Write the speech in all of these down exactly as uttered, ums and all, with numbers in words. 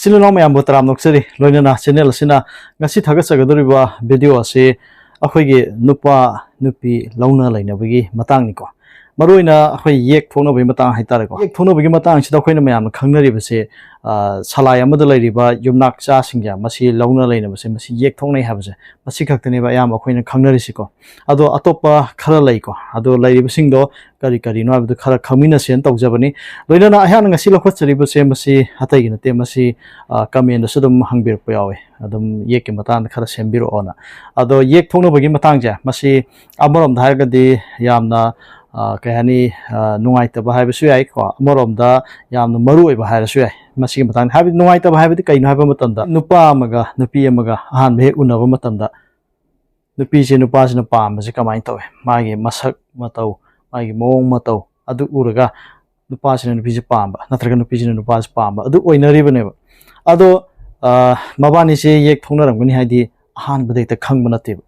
ꯏꯆꯤꯜ ꯏꯅꯥꯎ ꯃꯌꯥꯝꯕꯨ ꯇꯔꯥꯝ ꯅꯣꯛꯆꯔꯤ꯫ ꯂꯣꯏꯅꯅ ꯆꯦꯅꯦꯜ ꯑꯁꯤꯅ ꯉꯁꯤ ꯊꯥꯒꯠꯆꯒꯗꯧꯔꯤꯕ ꯚꯤꯗꯤꯑꯣ ꯑꯁꯤ ꯑꯩꯈꯣꯏꯒꯤ ꯅꯨꯄꯥ ꯅꯨꯄꯤ ꯂꯧꯅ ꯂꯩꯅꯕꯒꯤ ꯃꯇꯥꯡꯅꯤꯀꯣ꯫ ꯃꯔꯨꯑꯣꯏꯅ ꯑꯩꯈꯣꯏ ꯌꯦꯛ ꯊꯣꯛꯅꯕꯒꯤ ꯃꯇꯥꯡ ꯍꯥꯏꯇꯥꯔꯦꯀꯣ꯫ ꯌꯦꯛ ꯊꯣꯛꯅꯕꯒꯤ ꯃꯇꯥꯡꯁꯤꯗ ꯑꯩꯈꯣꯏꯅ ꯃꯌꯥꯝꯅ ꯈꯪꯅꯔꯤꯕꯁꯦ, ꯑ, ꯁꯂꯥꯏ ꯑꯃꯗ ꯂꯩꯔꯤꯕ ꯌꯨꯝꯅꯥꯛꯆꯥꯁꯤꯡꯁꯦ ꯃꯁꯤ ꯂꯧꯅ ꯂꯩꯅꯕꯁꯦ ꯃꯁꯤ ꯌꯦꯛ ꯊꯣꯛꯅꯩ ꯍꯥꯏꯕꯁꯦ ꯃꯁꯤ ꯈꯛꯇꯅꯦꯕ ꯑꯌꯥꯝꯕ ꯑꯩꯈꯣꯏꯅ ꯈꯪꯅꯔꯤꯁꯤꯀꯣ꯫ ꯑꯗꯣ ꯑꯇꯣꯞꯄ ꯈꯔ ꯂꯩꯀꯣ꯫ ꯑꯗꯣ ꯂꯩꯔꯤꯕꯁꯤꯡꯗꯣ ꯀꯔꯤ ꯀꯔꯤꯅꯣ ꯍꯥꯏꯕꯗꯨ ꯈꯔ ꯈꯪꯃꯤꯟꯅꯁꯦꯅ ꯇꯧꯖꯕꯅꯤ꯫ ꯂꯣꯏꯅꯅ ꯑꯩꯍꯥꯛꯅ ꯉꯁꯤ ꯂꯧꯈꯠꯆꯔꯤꯕꯁꯦ ꯃꯁꯤ ꯑꯇꯩꯒꯤ ꯅꯠꯇꯦ, ꯃꯁꯤ, ꯑ, ꯀꯃꯦꯟꯗꯁꯨ ꯑꯗꯨꯝ ꯍꯪꯕꯤꯔꯛꯄ ꯌꯥꯎꯋꯦ, ꯑꯗꯨꯝ ꯌꯦꯛꯀꯤ ꯃꯇꯥꯡꯗ ꯈꯔ ꯁꯦꯝꯕꯤꯔꯛꯑꯣꯅ꯫ ꯑꯗꯣ ꯌꯦꯛ ꯊꯣꯛꯅꯕꯒꯤ ꯃꯇꯥꯡꯁꯦ ꯃꯁꯤ ꯑꯃꯔꯣꯝꯗ ꯍꯥꯏꯔꯒꯗꯤ ꯌꯥꯝꯅ, ꯑ, ꯀꯩ ꯍꯥꯏꯅꯤ, ꯑ, ꯅꯨꯡꯉꯥꯏꯇꯕ ꯍꯥꯏꯕꯁꯨ ꯌꯥꯏꯀꯣ, ꯑꯃꯔꯣꯝꯗ ꯌꯥꯝꯅ ꯃꯔꯨ ꯑꯣꯏꯕ ꯍꯥꯏꯔꯁꯨ ꯌꯥꯏ꯫ ꯃꯁꯤꯒꯤ ꯃꯇꯥꯡꯗ ꯍꯥꯏꯕꯗꯤ ꯅꯨꯡꯉꯥꯏꯇꯕ ꯍꯥꯏꯕꯗꯤ ꯀꯩꯅꯣ ꯍꯥꯏꯕ ꯃꯇꯝꯗ ꯅꯨꯄꯥ ꯑꯃꯒ ꯅꯨꯄꯤ ꯑꯃꯒ ꯑꯍꯥꯟꯕ ꯍꯦꯛ ꯎꯅꯕ ꯃꯇꯝꯗ ꯅꯨꯄꯤꯁꯦ ꯅꯨꯄꯥꯁꯤꯅ ꯄꯥꯝꯕꯁꯦ ꯀꯃꯥꯏꯅ ꯇꯧꯋꯦ? ꯃꯥꯒꯤ ꯃꯁꯛ ꯃꯇꯧ, ꯃꯥꯒꯤ ꯃꯑꯣꯡ ꯃꯇꯧ ꯑꯗꯨ ꯎꯔꯒ ꯅꯨꯄꯥꯁꯤꯅ ꯅꯨꯄꯤꯁꯦ ꯄꯥꯝꯕ ꯅꯠꯇ꯭ꯔꯒ ꯅꯨꯄꯤꯁꯤꯅ ꯅꯨꯄꯥꯁꯦ ꯄꯥꯝꯕ ꯑꯗꯨ ꯑꯣꯏꯅꯔꯤꯕꯅꯦꯕ꯫ ꯑꯗꯣ, ꯑ, ꯃꯕꯥꯅꯤꯁꯦ ꯌꯦꯛ ꯊꯣꯛꯅꯔꯝꯒꯅꯤ ꯍꯥꯏꯗꯤ ꯑꯍꯥꯟꯕꯗ ꯍꯦꯛꯇ ꯈꯪꯕ ꯅꯠꯇꯦꯕ꯫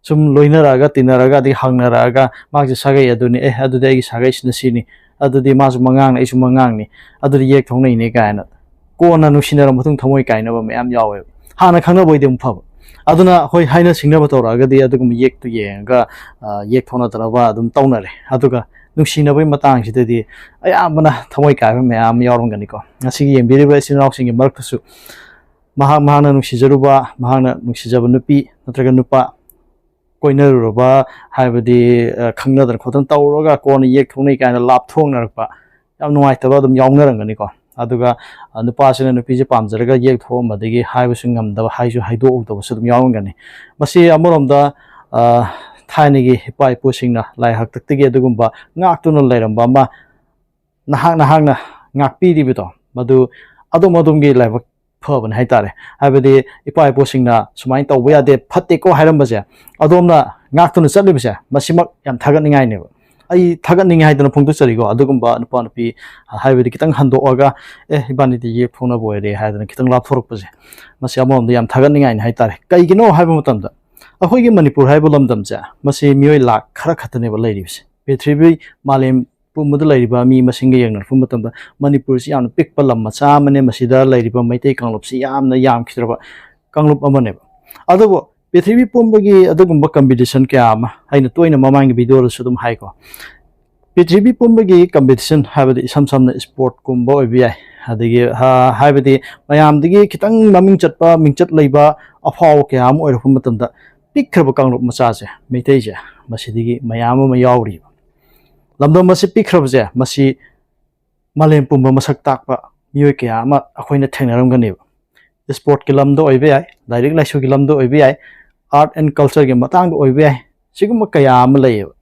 ꯁꯨꯝ ꯂꯣꯏꯅꯔꯛꯑꯒ, ꯇꯤꯟꯅꯔꯒ, ꯑꯗꯒꯤ ꯍꯪꯅꯔꯛꯑꯒ ꯃꯥꯒꯤꯁꯦ ꯁꯥꯒꯩ ꯑꯗꯨꯅꯤ, "ꯑꯦ, ꯑꯗꯨꯗꯤ ꯑꯩꯒꯤ ꯁꯥꯒꯩꯁꯤꯅ ꯁꯤꯅꯤ, ꯑꯗꯨꯗꯤ ꯃꯥꯁꯨ ꯃꯉꯥꯡꯅꯤ, ꯑꯩꯁꯨ ꯃꯉꯥꯡꯅꯤ, ꯑꯗꯨꯗꯤ ꯌꯦꯛ ꯊꯣꯛꯅꯩꯅꯦ" ꯀꯥꯏꯅ ꯀꯣꯟꯅ ꯅꯨꯡꯁꯤꯅꯔ ꯃꯇꯨꯡ ꯊꯃꯣꯏ ꯀꯥꯏꯅꯕ ꯃꯌꯥꯝ ꯌꯥꯎꯋꯦꯕ꯫ ꯍꯥꯟꯅ ꯈꯪꯅꯕ ꯑꯣꯏꯗꯤ ꯑꯃꯨꯛ ꯐꯕ꯫ ꯑꯗꯨꯅ ꯍꯣꯏ, ꯍꯥꯏꯅ ꯁꯤꯡꯅꯕ ꯇꯧꯔꯛꯑꯒꯗꯤ ꯑꯗꯨꯒꯨꯝꯕ ꯌꯦꯛꯇꯨ ꯌꯦꯡꯉꯒ, ꯑ, ꯌꯦꯛ ꯊꯣꯛꯅꯗꯅꯕ ꯑꯗꯨꯝ ꯇꯧꯅꯔꯦ꯫ ꯑꯗꯨꯒ ꯅꯨꯡꯁꯤꯅꯕꯒꯤ ꯃꯇꯥꯡꯁꯤꯗꯗꯤ ꯑꯌꯥꯝꯕꯅ ꯊꯃꯣꯏ ꯀꯥꯏꯕ ꯃꯌꯥꯝ ꯌꯥꯎꯔꯝꯒꯅꯤꯀꯣ꯫ ꯉꯁꯤꯒꯤ ꯌꯦꯡꯕꯤꯔꯤꯕ ꯏꯆꯤꯜ ꯏꯅꯥꯎꯁꯤꯡꯒꯤ ꯃꯔꯛꯇꯁꯨ ꯃꯍꯥꯛ ꯃꯍꯥꯛꯅ ꯅꯨꯡꯁꯤꯖꯔꯨꯕ, ꯃꯍꯥꯛꯅ ꯅꯨꯡꯁꯤꯖꯕ ꯅꯨꯄꯤ ꯅꯠꯇ꯭ꯔꯒ ꯅꯨꯄꯥ ꯀꯣꯏꯅꯔꯨꯔꯕ, ꯍꯥꯏꯕꯗꯤ, ꯑ, ꯈꯪꯅꯗꯅ ꯈꯣꯠꯇꯅ ꯇꯧꯔꯒ ꯀꯣꯟꯅ ꯌꯦꯛ ꯊꯣꯛꯅꯩ ꯀꯥꯏꯅ ꯂꯥꯞꯊꯣꯛꯅꯔꯛꯄ, ꯌꯥꯝ ꯅꯨꯡꯉꯥꯏꯇꯕ ꯑꯗꯨꯝ ꯌꯥꯎꯅꯔꯝꯒꯅꯤꯀꯣ꯫ ꯑꯗꯨꯒ, ꯑ, ꯅꯨꯄꯥꯁꯤꯅ ꯅꯨꯄꯤꯁꯦ ꯄꯥꯝꯖꯔꯒ ꯌꯦꯛ ꯊꯣꯛꯑꯝꯕꯗꯒꯤ ꯍꯥꯏꯕꯁꯨ ꯉꯝꯗꯕ, ꯍꯥꯏꯁꯨ ꯍꯥꯏꯗꯣꯛꯎꯗꯕꯁꯨ ꯑꯗꯨꯝ ꯌꯥꯎꯔꯝꯒꯅꯤ꯫ ꯃꯁꯤ ꯑꯃꯔꯣꯝꯗ, ꯑ, ꯊꯥꯏꯅꯒꯤ ꯏꯄꯥ ꯏꯄꯨꯁꯤꯡꯅ ꯂꯥꯏ ꯍꯥꯛꯇꯛꯇꯒꯤ ꯑꯗꯨꯒꯨꯝꯕ ꯉꯥꯛꯇꯨꯅ ꯂꯩꯔꯝꯕ ꯑꯃ ꯅꯍꯥꯛ ꯅꯍꯥꯛꯅ ꯉꯥꯛꯄꯤꯔꯤꯕꯗꯣ, ꯃꯗꯨ ꯑꯗꯣꯝ ꯑꯗꯣꯝꯒꯤ ꯂꯥꯏꯕꯛ ꯐꯕꯅꯤ ꯍꯥꯏꯇꯥꯔꯦ꯫ ꯍꯥꯏꯕꯗꯤ ꯏꯄꯥ ꯏꯄꯨꯁꯤꯡꯅ ꯁꯨꯃꯥꯏꯅ ꯇꯧꯕ ꯌꯥꯗꯦ, ꯐꯠꯇꯦꯀꯣ ꯍꯥꯏꯔꯝꯕꯁꯦ, ꯑꯗꯣꯝꯅ ꯉꯥꯛꯇꯨꯅ ꯆꯠꯂꯤꯕꯁꯦ, ꯃꯁꯤꯃꯛ ꯌꯥꯝ ꯊꯥꯒꯠꯅꯤꯡꯉꯥꯏꯅꯦꯕ꯫ ꯑꯩ ꯊꯥꯒꯠꯅꯤꯡꯉꯤ ꯍꯥꯏꯗꯅ ꯐꯣꯡꯗꯣꯛꯆꯔꯤꯀꯣ꯫ ꯑꯗꯨꯒꯨꯝꯕ ꯅꯨꯄꯥ ꯅꯨꯄꯤ, ꯍꯥꯏꯕꯗꯤ ꯈꯤꯇꯪ ꯍꯟꯗꯣꯛꯑꯒ, "ꯑꯦ, ꯏꯕꯥꯅꯤꯗꯤ ꯌꯦꯛ ꯊꯣꯛꯅꯕ ꯑꯣꯏꯔꯦ" ꯍꯥꯏꯗꯅ ꯈꯤꯇꯪ ꯂꯥꯞꯊꯣꯔꯛꯄꯁꯦ, ꯃꯁꯤ ꯑꯃꯔꯣꯝꯗ ꯌꯥꯝ ꯊꯥꯒꯠꯅꯤꯡꯉꯥꯏꯅꯤ ꯍꯥꯏꯇꯥꯔꯦ꯫ ꯀꯩꯒꯤꯅꯣ ꯍꯥꯏꯕ ꯃꯇꯝꯗ, ꯑꯩꯈꯣꯏꯒꯤ ꯃꯅꯤꯄꯨꯔ ꯍꯥꯏꯕ ꯂꯝꯗꯝꯁꯦ, ꯃꯁꯤ ꯃꯤꯑꯣꯏ ꯂꯥꯛ ꯈꯔ ꯈꯛꯇꯅꯦꯕ ꯂꯩꯔꯤꯕꯁꯦ꯫ ꯄ꯭ꯔꯤꯊꯤꯕꯤ ꯃꯥꯂꯦꯝ ꯄꯨꯝꯕꯗ ꯂꯩꯔꯤꯕ ꯃꯤ ꯃꯁꯤꯡꯒ ꯌꯦꯡꯅꯔꯛꯄ ꯃꯇꯝꯗ ꯃꯅꯤꯄꯨꯔꯁꯤ ꯌꯥꯝꯅ ꯄꯤꯛꯄ ꯂꯝ ꯃꯆꯥ ꯑꯃꯅꯦ꯫ ꯃꯁꯤꯗ ꯂꯩꯔꯤꯕ ꯃꯩꯇꯩ ꯀꯥꯡꯂꯨꯞꯁꯤ ꯌꯥꯝꯅ ꯌꯥꯝꯈꯤꯗ꯭ꯔꯕ ꯀꯥꯡꯂꯨꯞ ꯑꯃꯅꯦꯕ꯫ ꯑꯗꯨꯕꯨ ꯄ꯭ꯔꯤꯊꯤꯕꯤ ꯄꯨꯝꯕꯒꯤ ꯑꯗꯨꯒꯨꯝꯕ ꯀꯝꯄꯤꯇꯤꯁꯟ ꯀꯌꯥ ꯑꯃ ꯑꯩꯅ ꯇꯣꯏꯅ ꯃꯃꯥꯡꯒꯤ ꯚꯤꯗꯤꯑꯣꯗꯁꯨ ꯑꯗꯨꯝ ꯍꯥꯏꯀꯣ, ꯄ꯭ꯔꯤꯊꯤꯕꯤ ꯄꯨꯝꯕꯒꯤ ꯀꯝꯄꯤꯇꯤꯁꯟ ꯍꯥꯏꯕꯗꯤ ꯏꯁꯝ ꯁꯝꯅ ꯏꯁꯄꯣꯔꯠꯀꯨꯝꯕ ꯑꯣꯏꯕ ꯌꯥꯏ, ꯑꯗꯒꯤ ꯍꯥ- ꯍꯥꯏꯕꯗꯤ ꯃꯌꯥꯝꯗꯒꯤ ꯈꯤꯇꯪ ꯃꯃꯤꯡ ꯆꯠꯄ ꯃꯤꯡꯆꯠ ꯂꯩꯕ ꯑꯐꯥꯎꯕ ꯀꯌꯥ ꯑꯃ ꯑꯣꯏꯔꯛꯄ ꯃꯇꯝꯗ ꯄꯤꯛꯈ꯭ꯔꯕ ꯀꯥꯡꯂꯨꯞ ꯃꯆꯥꯁꯦ ꯃꯩꯇꯩꯁꯦ ꯃꯁꯤꯗꯒꯤ ꯃꯌꯥꯝ ꯑꯃ ꯌꯥꯎꯔꯤꯕ꯫ ꯂꯝꯗꯝ ꯑꯁꯤ ꯄꯤꯛꯈ꯭ꯔꯕꯁꯦ ꯃꯁꯤ ꯃꯥꯂꯦꯝ ꯄꯨꯝꯕ ꯃꯁꯛ ꯇꯥꯛꯄ ꯃꯤꯑꯣꯏ ꯀꯌꯥ ꯑꯃ ꯑꯩꯈꯣꯏꯅ ꯊꯦꯡꯅꯔꯝꯒꯅꯦꯕ꯫ ꯏꯁꯄꯣꯔꯠꯀꯤ ꯂꯝꯗ ꯑꯣꯏꯕ ꯌꯥꯏ, ꯂꯥꯏꯔꯤꯛ ꯂꯥꯏꯁꯨꯒꯤ ꯂꯝꯗ ꯑꯣꯏꯕ ꯌꯥꯏ, ꯑꯥꯔꯠ ꯑꯦꯟ ꯀꯜꯆꯔꯒꯤ ꯃꯇꯥꯡꯗ ꯑꯣꯏꯕ ꯌꯥꯏ꯫ ꯁꯤꯒꯨꯝꯕ ꯀꯌꯥ ꯑꯃ ꯂꯩꯌꯦꯕ꯫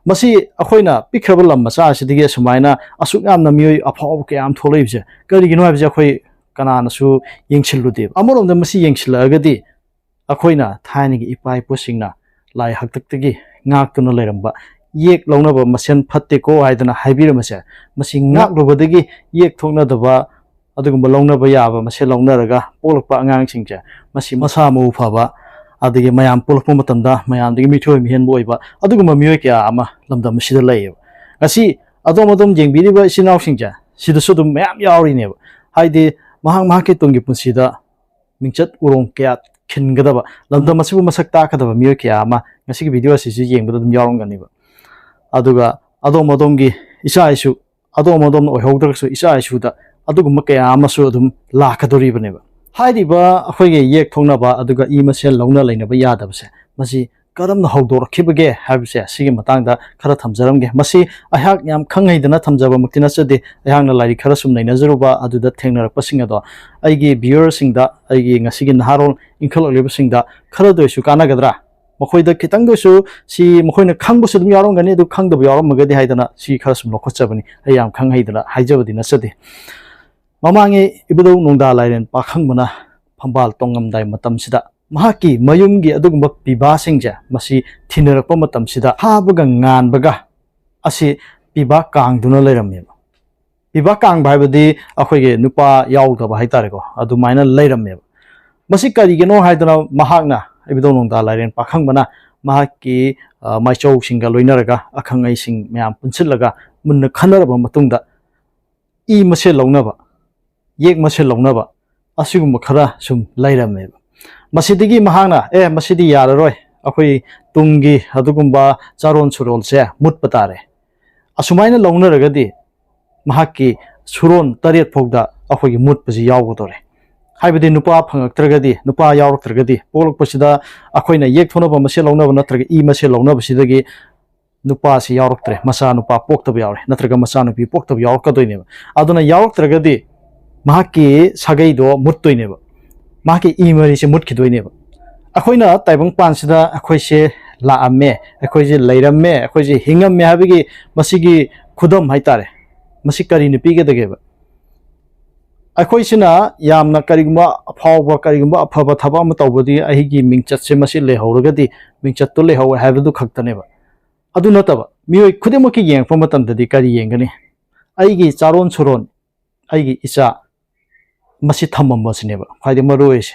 ꯃꯁꯤ ꯑꯩꯈꯣꯏꯅ ꯄꯤꯛꯈ꯭ꯔꯕ ꯂꯝ ꯃꯆꯥ ꯑꯁꯤꯗꯒꯤ ꯑꯁꯨꯃꯥꯏꯅ ꯑꯁꯨꯛ ꯌꯥꯝꯅ ꯃꯤꯑꯣꯏ ꯑꯐꯥꯎꯕ ꯀꯌꯥ ꯑꯃ ꯊꯣꯛꯂꯛꯏꯕꯁꯦ ꯀꯔꯤꯒꯤꯅꯣ ꯍꯥꯏꯕꯁꯦ ꯑꯩꯈꯣꯏ ꯀꯅꯥꯅꯁꯨ ꯌꯦꯡꯁꯤꯜꯂꯨꯗꯦꯕ꯫ ꯑꯃꯔꯣꯝꯗ ꯃꯁꯤ ꯌꯦꯡꯁꯤꯜꯂꯛꯑꯒꯗꯤ ꯑꯩꯈꯣꯏꯅ ꯊꯥꯏꯅꯒꯤ ꯏꯄꯥ ꯏꯄꯨꯁꯤꯡꯅ ꯂꯥꯏ ꯍꯥꯛꯇꯛꯇꯒꯤ ꯉꯥꯛꯇꯨꯅ ꯂꯩꯔꯝꯕ ꯌꯦꯛ ꯂꯧꯅꯕ ꯃꯁꯦꯟ ꯐꯠꯇꯦꯀꯣ ꯍꯥꯏꯗꯅ ꯍꯥꯏꯕꯤꯔꯝꯕꯁꯦ, ꯃꯁꯤ ꯉꯥꯛꯂꯨꯕꯗꯒꯤ ꯌꯦꯛ ꯊꯣꯛꯅꯗꯕ ꯑꯗꯨꯒꯨꯝꯕ ꯂꯧꯅꯕ ꯌꯥꯕ ꯃꯁꯦꯟ ꯂꯧꯅꯔꯒ ꯄꯣꯛꯂꯛꯄ ꯑꯉꯥꯡꯁꯤꯡꯁꯦ ꯃꯁꯤ ꯃꯁꯥ ꯃꯎ ꯐꯕ, ꯑꯗꯒꯤ ꯃꯌꯥꯝ ꯄꯨꯜꯂꯛꯄ ꯃꯇꯝꯗ ꯃꯌꯥꯝꯗꯒꯤ ꯃꯤꯊꯣꯏ ꯃꯤꯍꯦꯟꯕ ꯑꯣꯏꯕ ꯑꯗꯨꯒꯨꯝꯕ ꯃꯤꯑꯣꯏ ꯀꯌꯥ ꯑꯃ ꯂꯝꯗꯝ ꯑꯁꯤꯗ ꯂꯩꯌꯦꯕ꯫ ꯉꯁꯤ ꯑꯗꯣꯝ ꯑꯗꯣꯝ ꯌꯦꯡꯕꯤꯔꯤꯕ ꯏꯆꯤꯟ ꯏꯅꯥꯎꯁꯤꯡꯁꯦ ꯁꯤꯗꯁꯨ ꯑꯗꯨꯝ ꯃꯌꯥꯝ ꯌꯥꯎꯔꯤꯅꯦꯕ꯫ ꯍꯥꯏꯗꯤ ꯃꯍꯥꯛ ꯃꯍꯥꯛꯀꯤ ꯇꯨꯡꯒꯤ ꯄꯨꯟꯁꯤꯗ ꯃꯤꯡꯆꯠ ꯎꯔꯣꯡ ꯀꯌꯥ ꯈꯤꯟꯒꯗꯕ, ꯂꯝꯗꯝ ꯑꯁꯤꯕꯨ ꯃꯁꯛ ꯇꯥꯛꯀꯗꯕ ꯃꯤꯑꯣꯏ ꯀꯌꯥ ꯑꯃ ꯉꯁꯤꯒꯤ ꯚꯤꯗꯤꯑꯣ ꯑꯁꯤꯁꯨ ꯌꯦꯡꯕꯗ ꯑꯗꯨꯝ ꯌꯥꯎꯔꯝꯒꯅꯦꯕ꯫ ꯑꯗꯨꯒ ꯑꯗꯣꯝ ꯑꯗꯣꯝꯒꯤ ꯏꯆꯥ ꯏꯁꯨ, ꯑꯗꯣꯝ ꯑꯗꯣꯝꯅ ꯑꯣꯏꯍꯧꯗ꯭ꯔꯒꯁꯨ ꯏꯆꯥ ꯏꯁꯨꯗ ꯑꯗꯨꯒꯨꯝꯕ ꯀꯌꯥ ꯑꯃꯁꯨ ꯑꯗꯨꯝ ꯂꯥꯛꯀꯗꯣꯔꯤꯕꯅꯦꯕ꯫ ꯍꯥꯏꯔꯤꯕ ꯑꯩꯈꯣꯏꯒꯤ ꯌꯦꯛ ꯊꯣꯛꯅꯕ ꯑꯗꯨꯒ ꯏ ꯃꯁꯦꯜ ꯂꯧꯅ ꯂꯩꯅꯕ ꯌꯥꯗꯕꯁꯦ ꯃꯁꯤ ꯀꯔꯝꯅ ꯍꯧꯗꯣꯔꯛꯈꯤꯕꯒꯦ ꯍꯥꯏꯕꯁꯦ ꯁꯤꯒꯤ ꯃꯇꯥꯡꯗ ꯈꯔ ꯊꯝꯖꯔꯝꯒꯦ꯫ ꯃꯁꯤ ꯑꯩꯍꯥꯛ ꯌꯥꯝ ꯈꯪ ꯍꯩꯗꯅ ꯊꯝꯖꯕꯃꯛꯇꯤ ꯅꯠꯆꯗꯦ꯫ ꯑꯩꯍꯥꯛꯅ ꯂꯥꯏꯔꯤꯛ ꯈꯔ ꯁꯨꯝ ꯅꯩꯅꯖꯔꯨꯕ ꯑꯗꯨꯗ ꯊꯦꯡꯅꯔꯛꯄꯁꯤꯡ ꯑꯗꯣ ꯑꯩꯒꯤ ꯚꯤꯌꯨꯋꯔꯁꯤꯡꯗ, ꯑꯩꯒꯤ ꯉꯁꯤꯒꯤ ꯅꯍꯥꯔꯣꯜ ꯏꯟꯈꯠꯂꯛꯂꯤꯕꯁꯤꯡꯗ ꯈꯔꯗ ꯑꯣꯏꯁꯨ ꯀꯥꯟꯅꯒꯗ꯭ꯔꯥ, ꯃꯈꯣꯏꯗ ꯈꯤꯇꯪꯗ ꯑꯣꯏꯁꯨ ꯁꯤ ꯃꯈꯣꯏꯅ ꯈꯪꯕꯁꯨ ꯑꯗꯨꯝ ꯌꯥꯎꯔꯝꯒꯅꯤ, ꯑꯗꯨ ꯈꯪꯗꯕ ꯌꯥꯎꯔꯝꯃꯒꯗꯤ ꯍꯥꯏꯗꯅ ꯁꯤ ꯈꯔ ꯁꯨꯝ ꯂꯧꯈꯠꯆꯕꯅꯤ꯫ ꯑꯩ ꯌꯥꯝ ꯈꯪ ꯍꯩꯗꯅ ꯍꯥꯏꯖꯕꯗꯤ ꯅꯠꯆꯗꯦ꯫ ꯃꯃꯥꯡꯉꯩ ꯏꯕꯨꯙꯧ ꯅꯣꯡꯗꯥ ꯂꯥꯏꯔꯦꯟ ꯄꯥꯈꯪꯕꯅ ꯐꯝꯕꯥꯜ ꯇꯣꯡꯉꯝꯗꯥꯏ ꯃꯇꯝꯁꯤꯗ ꯃꯍꯥꯛꯀꯤ ꯃꯌꯨꯝꯒꯤ ꯑꯗꯨꯒꯨꯝꯕ ꯄꯤꯕꯥꯁꯤꯡꯁꯦ ꯃꯁꯤ ꯊꯤꯅꯔꯛꯄ ꯃꯇꯝꯁꯤꯗ ꯍꯥꯕꯒ ꯉꯥꯟꯕꯒ ꯑꯁꯤ ꯄꯤꯕꯥ ꯀꯥꯡꯗꯨꯅ ꯂꯩꯔꯝꯃꯦꯕ꯫ ꯄꯤꯕꯥ ꯀꯥꯡꯕ ꯍꯥꯏꯕꯗꯤ ꯑꯩꯈꯣꯏꯒꯤ ꯅꯨꯄꯥ ꯌꯥꯎꯗꯕ ꯍꯥꯏꯇꯥꯔꯦꯀꯣ, ꯑꯗꯨꯃꯥꯏꯅ ꯂꯩꯔꯝꯃꯦꯕ꯫ ꯃꯁꯤ ꯀꯔꯤꯒꯤꯅꯣ ꯍꯥꯏꯗꯅ ꯃꯍꯥꯛꯅ, ꯏꯕꯨꯙꯧ ꯅꯣꯡꯗꯥ ꯂꯥꯏꯔꯦꯟ ꯄꯥꯈꯪꯕꯅ ꯃꯍꯥꯛꯀꯤ, ꯑ, ꯃꯥꯏꯆꯧꯁꯤꯡꯒ ꯂꯣꯏꯅꯔꯒ ꯑꯈꯪ ꯑꯍꯩꯁꯤꯡ ꯃꯌꯥꯝ ꯄꯨꯟꯁꯤꯜꯂꯒ ꯃꯨꯟꯅ ꯈꯟꯅꯔꯕ ꯃꯇꯨꯡꯗ ꯏ ꯃꯁꯦꯜ ꯂꯧꯅꯕ, ꯌꯦꯛ ꯃꯁꯦꯜ ꯂꯧꯅꯕ, ꯑꯁꯤꯒꯨꯝꯕ ꯈꯔ ꯁꯨꯝ ꯂꯩꯔꯝꯃꯦꯕ꯫ ꯃꯁꯤꯗꯒꯤ ꯃꯍꯥꯛꯅ, "ꯑꯦ, ꯃꯁꯤꯗꯤ ꯌꯥꯔꯔꯣꯏ, ꯑꯩꯈꯣꯏ ꯇꯨꯡꯒꯤ ꯑꯗꯨꯒꯨꯝꯕ ꯆꯥꯔꯣꯟ ꯁꯨꯔꯣꯜꯁꯦ ꯃꯨꯠꯄ ꯇꯥꯔꯦ꯫ ꯑꯁꯨꯃꯥꯏꯅ ꯂꯧꯅꯔꯒꯗꯤ ꯃꯍꯥꯛꯀꯤ ꯁꯨꯔꯣꯟ ꯇꯔꯦꯠ ꯐꯥꯎꯗ ꯑꯩꯈꯣꯏꯒꯤ ꯃꯨꯠꯄꯁꯤ ꯌꯥꯎꯒꯗꯧꯔꯦ꯫ ꯍꯥꯏꯕꯗꯤ ꯅꯨꯄꯥ ꯐꯪꯉꯛꯇ꯭ꯔꯒꯗꯤ, ꯅꯨꯄꯥ ꯌꯥꯎꯔꯛꯇ꯭ꯔꯒꯗꯤ, ꯄꯣꯛꯂꯛꯄꯁꯤꯗ ꯑꯩꯈꯣꯏꯅ ꯌꯦꯛ ꯊꯣꯛꯅꯕ ꯃꯁꯦꯜ ꯂꯧꯅꯕ ꯅꯠꯇ꯭ꯔꯒ ꯏ ꯃꯁꯦꯜ ꯂꯧꯅꯕꯁꯤꯗꯒꯤ ꯅꯨꯄꯥꯁꯤ ꯌꯥꯎꯔꯛꯇ꯭ꯔꯦ, ꯃꯆꯥ ꯅꯨꯄꯥ ꯄꯣꯛꯇꯕ ꯌꯥꯎꯔꯦ, ꯅꯠꯇ꯭ꯔꯒ ꯃꯆꯥ ꯅꯨꯄꯤ ꯄꯣꯛꯇꯕ ꯌꯥꯎꯔꯛꯀꯗꯣꯏꯅꯦꯕ꯫ ꯑꯗꯨꯅ ꯌꯥꯎꯔꯛꯇ꯭ꯔꯒꯗꯤ ꯃꯍꯥꯛꯀꯤ ꯁꯥꯒꯩꯗꯣ ꯃꯨꯠꯇꯣꯏꯅꯦꯕ, ꯃꯍꯥꯛꯀꯤ ꯏ ꯃꯔꯤꯁꯦ ꯃꯨꯠꯈꯤꯗꯣꯏꯅꯦꯕ꯫ ꯑꯩꯈꯣꯏꯅ ꯇꯥꯏꯕꯪꯄꯥꯟꯁꯤꯗ ꯑꯩꯈꯣꯏꯁꯦ ꯂꯥꯛꯑꯝꯃꯦ, ꯑꯩꯈꯣꯏꯁꯦ ꯂꯩꯔꯝꯃꯦ, ꯑꯩꯈꯣꯏꯁꯦ ꯍꯤꯡꯉꯝꯃꯦ ꯍꯥꯏꯕꯒꯤ ꯃꯁꯤꯒꯤ ꯈꯨꯗꯝ ꯍꯥꯏꯇꯥꯔꯦ, ꯃꯁꯤ ꯀꯔꯤꯅ ꯄꯤꯒꯗꯒꯦꯕ? ꯑꯩꯈꯣꯏꯁꯤꯅ ꯌꯥꯝꯅ ꯀꯔꯤꯒꯨꯝꯕ ꯑꯐꯥꯎꯕ, ꯀꯔꯤꯒꯨꯝꯕ ꯑꯐꯕ ꯊꯕꯛ ꯑꯃ ꯇꯧꯕꯗꯤ ꯑꯩꯒꯤ ꯃꯤꯡꯆꯠꯁꯦ ꯃꯁꯤ ꯂꯩꯍꯧꯔꯒꯗꯤ ꯃꯤꯡꯆꯠꯇꯨ ꯂꯩꯍꯧꯋꯦ ꯍꯥꯏꯕꯗꯨ ꯈꯛꯇꯅꯦꯕ꯫ ꯑꯗꯨ ꯅꯠꯇꯕ, ꯃꯤꯑꯣꯏ ꯈꯨꯗꯤꯡꯃꯛꯀꯤ ꯌꯦꯡꯉꯛꯄ ꯃꯇꯝꯗꯗꯤ ꯀꯔꯤ ꯌꯦꯡꯒꯅꯤ? ꯑꯩꯒꯤ ꯆꯥꯔꯣꯟ ꯁꯨꯔꯣꯟ, ꯑꯩꯒꯤ ꯏꯆꯥ, ꯃꯁꯤ ꯊꯝꯃꯝꯕꯁꯤꯅꯦꯕ ꯈ꯭ꯋꯥꯏꯗꯒꯤ ꯃꯔꯨ ꯑꯣꯏꯔꯤꯁꯦ꯫